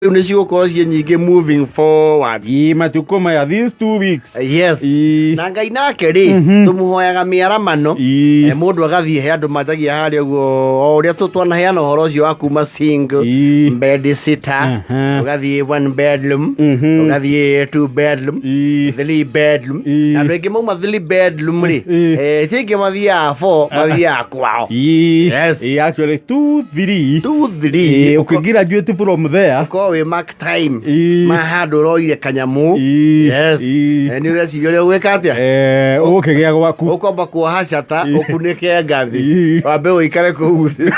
Rĩu nĩ cigũkorwo ciĩ nyingĩ moving forward. Ii matukũ maya, these 2 weeks. Yes. Na Ngai nake rĩ, tũmũhoyaga mĩaramano. Ii. Mũndũ agathiĩ he andũ manjagia harĩa ũguo, o ũrĩa twanaheana ũhoro ũcio wa kuma single bed sitter, ũgathiĩ one bedroom, ũgathiĩ two bedroom, three bedroom. Na andũ aingĩ mauma three bedroom rĩ, ti aingĩ mathiaga four, mathiaga kwao. Yes. Ii, actually two three. Two three. Ii, ũkĩgraduate from there. Ũkorwo wĩ mark time Ii. ma handũ ũroire kanyamũ. Yes. Nĩ ũreciria ũrĩa ũgwĩka atĩa. Ũgũkĩgĩa gwaku. Ũkwamba kuoha cata, ũkunĩke ngathĩ, Ii. wambe ũikare kũu thĩ.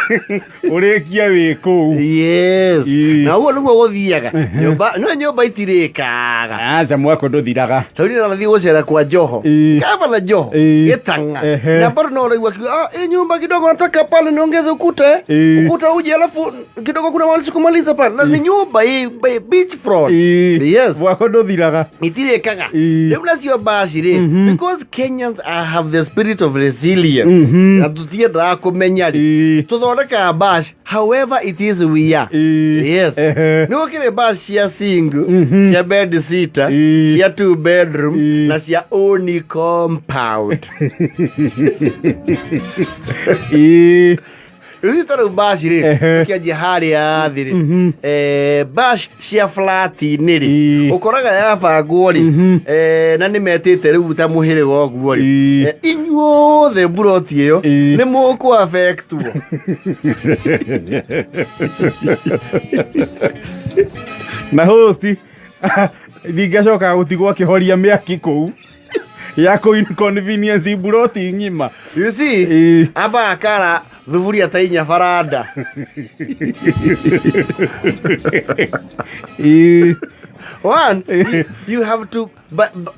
Ũrĩkie wĩ kũu. Yes. Ii. Na ũguo nĩguo gũthiaga nyũmba, no nyũmba itirĩkaga. Aca, mwako ndũthiraga. Tondũ niĩ nathiĩ gũcera kwa Joho, gavana Joho, Gĩtang'a, na bado no ũraigua akiuga, "Ah, hii nyumba kidogo nataka pale niongeze ukuta, eh. Ukuta uje, alafu kidogo kuna mahali sikumaliza pale." Na ni nyumba hii beach front. Yes. Mwako ndũthiraga. Itirĩkaga. Ii. Rĩu nacio baci rĩ, because Kenyans are, have the spirit of resilience, na tũtiendaga kũmenya rĩ, tũthondekaga bash however it is we are. Yes. Nĩ gũkĩrĩ bash cia single, cia bed sitter, cia two bedroom, na cia own compound. Rĩu ta rĩu bash rĩ, ũkĩanjia harĩa thĩ rĩ, bash cia flat-inĩ rĩ, ũkoraga yabangwo rĩ, na nĩ metĩte rĩu ta mũhĩrĩga ũguo rĩ, inyuothe mburoti ĩyo nĩ mũkũ affectwo. Na host ningĩ acokaga gũtigwo akĩhoria mĩaki kũu ya kũ inconvenience mburoti ng'ima. You see, amba akara thuburia ta inya baranda. One, you have to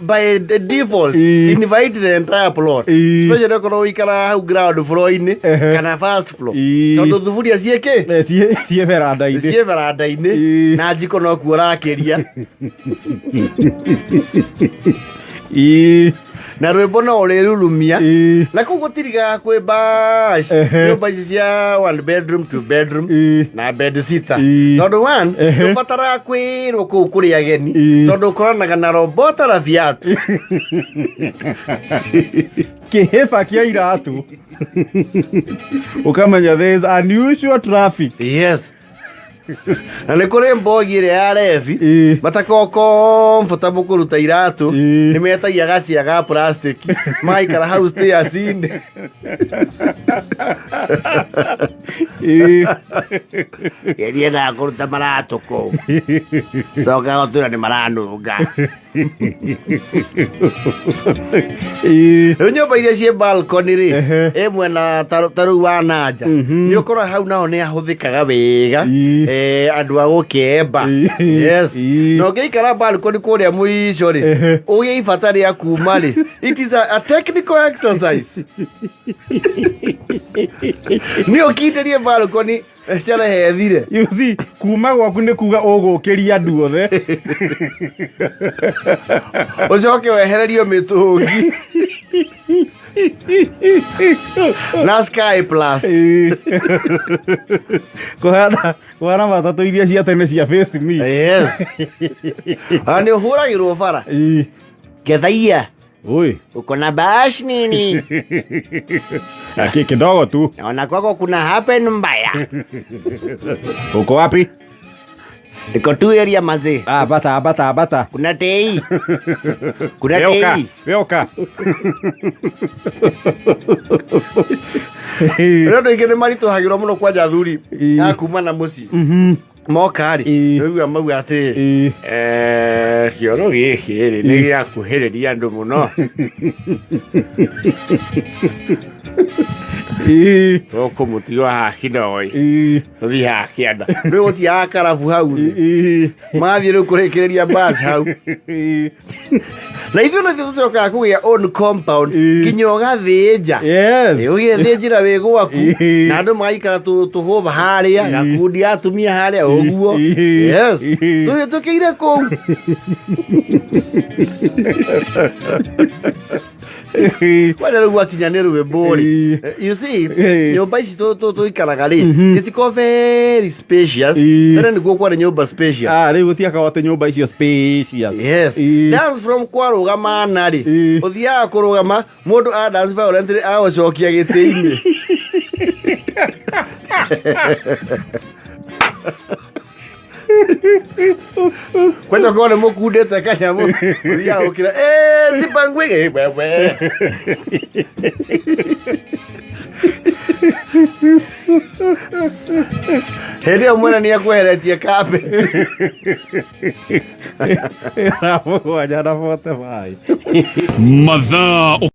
by the default invite the entire plot, especially okorwo ũikaraga hau ground floor-inĩ kana first floor, tondũ thuburia ciĩkĩ? Ciĩ beranda-inĩ. Ciĩ baranda-inĩ. Na njiko no kuo ũrakĩria. Na rwĩmbo no ũrĩrurumia. Na kũu gũtirigaga kwĩ bash, nyũmba ici cia one bedroom, two bedroom, na bed sitter, tondũ one, ndũbataraga kwĩrwo kũu kũrĩ ageni, tondũ ũkoranaga na robota na viatu. Kĩhĩba kĩa iratũ, ũkamenya there is unusual traffic. Yes, na nĩ kũrĩ mbogi ĩrĩa ya rebi matakoragwo comfortable kũruta iratũ. Nĩ metagia gacia ga plastic, magaikara hau stairs-inĩ. Geria kũruta maratũ kũu, coka gũtwĩra nĩ maranunga. Rĩu nyũmba iria ciĩ balcony rĩ, ĩ mwena ta rĩu wa nanja, nĩ ũkora hau naho nĩ ahũthĩkaga wega. Andũ a gũkemba. Yes. Na ũngĩikara balcony kũrĩa mũico rĩ, ũgĩe ibata rĩa kuma rĩ, it is a technical exercise. Nĩ ũkindĩrie balcony ciarehe thire. You see, kuma gwaku nĩ kuga ũgũkĩria andũ othe. Ũcoke wehererio mĩtũngi na Sky Plus. Kũhana matatũ iria cia tene cia Face Me. Yes. Ah, nĩ ũhũragĩrwo bara. Kethaia. Oi. Uko na bash nini? Aki kidogo tu. Naona kwako kuna happen mbaya. Uko wapi? Niko tu area, mazee. Ah, bata bata bata. Kuna tei. Kuna Weoka, tei. weoka. Rĩu andũ aingĩ nĩ maritũhagĩrwo mũno, kwanja athuri a kuma na mũciĩ moka rĩ, nĩũigua mauga atĩrĩ, "Kĩoro gĩkĩ rĩ nĩ gĩakuhĩrĩria andũ mũno." Tũkũmũtiga haha kidogo, tũthiĩ haha kĩanda, rĩu gũtiaga karabu hau thĩ. Mathiĩ rĩu kũrĩkĩrĩria bus hau. Na ithuĩ no ithuĩ tũcokaga kũgĩa own compound, nginya ũgathĩnja. Ũgĩthĩnjĩra wĩ gwaku, na andũ magaikara tũhũba harĩa, gakundi ga atumia harĩa ũguo. Yes. Tũhĩtũkĩire kũu. Kwanja rĩu gwakinya nĩ rwĩmbo rĩ, you see, nyũmba ici tũikaraga rĩ, itikoragwo very spacious. Tene nĩguo kwarĩ nyũmba spacious. Ah, rĩu gũtiakagwo atĩ nyũmba icio spacious. Yes. Dance from kwarũgama na rĩ, ũthiaga kũrũgama mũndũ a dance violently agũcokia gĩtĩ-inĩ. Kwanja korwo nĩ mũkundĩte kanyamũ, ũthiaga gũkĩra, "Eh, zipangwe eh, wewe." Hĩndĩ ĩyo mwene nĩ akweheretie carpet. 7:45. Mathaa.